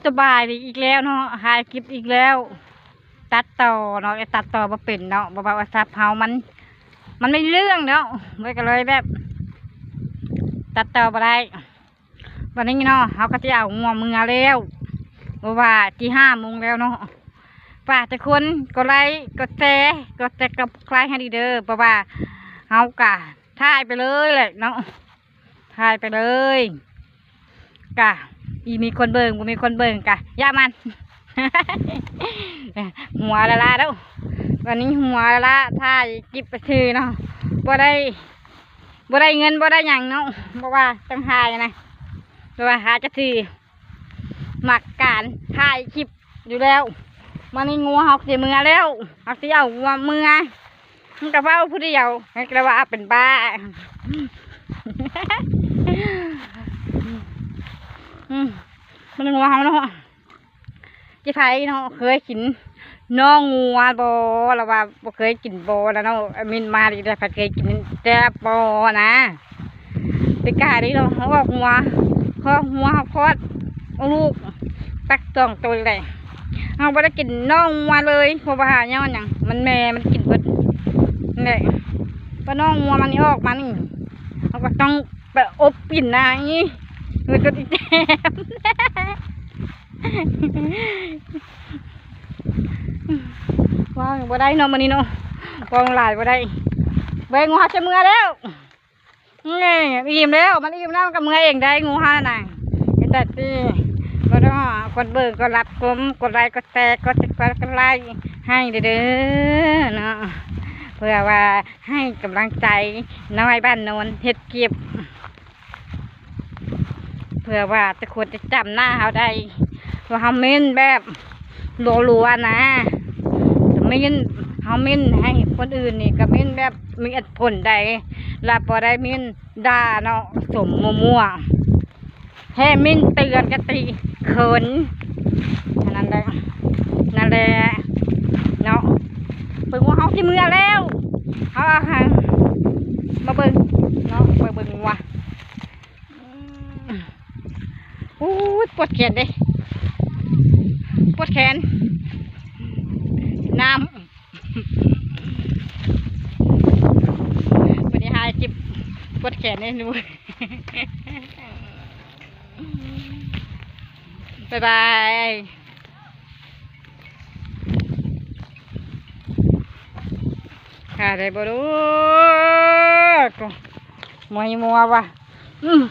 ສະບາຍດີອີກແລ້ວເນາະ ຖ່າຍຄລິບອີກແລ້ວ ຕັດຕໍ່ເນາະ ແຕ່ຕັດຕໍ່ບໍ່ເປັນເນາະ ເພາະວ່າໂທລະສັບເຮົາມັນ ມັນບໍ່ເລື່ອງເນາະ ມັນກໍເລີຍແບບ ຕັດຕໍ່ບໍ່ໄດ້. ບັດນີ້ເນາະ ເຮົາກໍຊິເອົາງົວເມືອແລ້ວ ເພາະວ່າຊິຫ້າໂມງແລ້ວເນາະ. ຝາກທຸກຄົນກົດໄລ ກົດແຊ ກົດ Subscribe ໃຫ້ດີເດີ ເພາະວ່າເຮົາກະຖ່າຍໄປເລີຍແຫຼະເນາະ ຖ່າຍໄປເລີຍ ກະອີມີຄົນເບິ່ງ ບໍ່ມີຄົນເບິ່ງກະຢ່າມັນ ຫົວລະລາເດີ້ ວັນນີ້ຫົວລະລາ ຖ່າຍຄລິບໄປຊື່ເນາະ ບໍ່ໄດ້ ບໍ່ໄດ້ເງິນບໍ່ໄດ້ຫຍັງເນາະ ບໍ່ວ່າຕ້ອງຖ່າຍນະ ແຕ່ວ່າຫາຈັກຊື່ ມັກການຖ່າຍຄລິບຢູ່ແລ້ວ. ມານີ້ງົວເຮົາຊິເມືອແລ້ວ ເຮົາຊິເອົາງົວເມືອ ມັນກໍເວົ້າຜູ້ດຽວ ມັນກໍວ່າເປັນບ້າ ອືມ ມັນງົວເຮົາເນາະ. ເຈົ້າໃຜເນາະ ເຄີຍກິນໜໍ່ງົວບໍ່ ຫຼືວ່າບໍ່ເຄີຍກິນບໍ່ລະເນາະ ເອັດມິນມາດີແລ້ວ ໃຜເຄີຍກິນແຊບບໍ່ນະ ແຕ່ກາເດ້ເນາະ ເຮົາອອກງົວ ຄອກງົວເຮົາຄອດອອກລູກ ຕັກສອງໂຕນີ້ແຫຼະ ເຮົາບໍ່ໄດ້ກິນໜໍ່ງົວເລີຍ ເພາະວ່າຍ້ອນຫຍັງ ມັນແມ່ມັນກິນເບິດນັ້ນແຫຼະ ເພາະໜໍ່ງົວມັນອອກມານີ້ ເຮົາກໍຕ້ອງໄປອົບກິນນະ ອີ່ ເອີ ຕົວອີແຕມ ເວົ້າບໍ່ໄດ້ເນາະ ມື້ນີ້ເນາະ ເວົ້າຫຼາຍບໍ່ໄດ້ ເບິ່ງວ່າຈະເມືອແລ້ວ ນີ້ອີ່ມແລ້ວ ມັນອີ່ມແລ້ວ ມັນກໍເມືອເອງໄດ້ ງູເຮົານະ ເຮັດແຕ່ທີ່ບໍ່ຕ້ອງ ກົດເບິ່ງ ກົດຮັບຊົມ ກົດໄລ ກົດແຊ ກົດຕິດຕາມ ກົດໄລໃຫ້ເດີເນາະ ເພື່ອວ່າໃຫ້ກຳລັງໃຈນ້ອຍບ້ານໂນນເຮັດຄລິບ ເພື່ອວ່າທຸກຄົນຈະຈຳໜ້າເຮົາໄດ້ ວ່າເຮົາເມັ້ນແບບລັວໆນະ ເມັ້ນ ເຮົາເມັ້ນໃຫ້ຄົນອື່ນນີ້ກໍເມັ້ນແບບມີເຫດຜົນໃດ ລະບໍ່ໄດ້ເມັ້ນດ່າເນາະ ສົມມົວໆ ແຄ່ເມັ້ນເຕືອນກະຕິເຂີນ ອັນນັ້ນແຫຼະ ນັ້ນແຫຼະເນາະ ເບິ່ງວ່າເຮົາຊິເມືອແລ້ວ ເຮົາ ເອົາ ມາເບິ່ງເນາະ ໄປເບິ່ງວ່າ ອືມ ໂອ້ຍ ປວດແຂນເດ້ ປວດແຂນ ນ້ຳ ບໍ່ໄດ້ຫາຍເຈັບ ປວດແຂນເດ້ ບາຍບາຍ ຫາໄດ້ບໍ່ລູກ ມວຍມົວວ່າ ອືມ.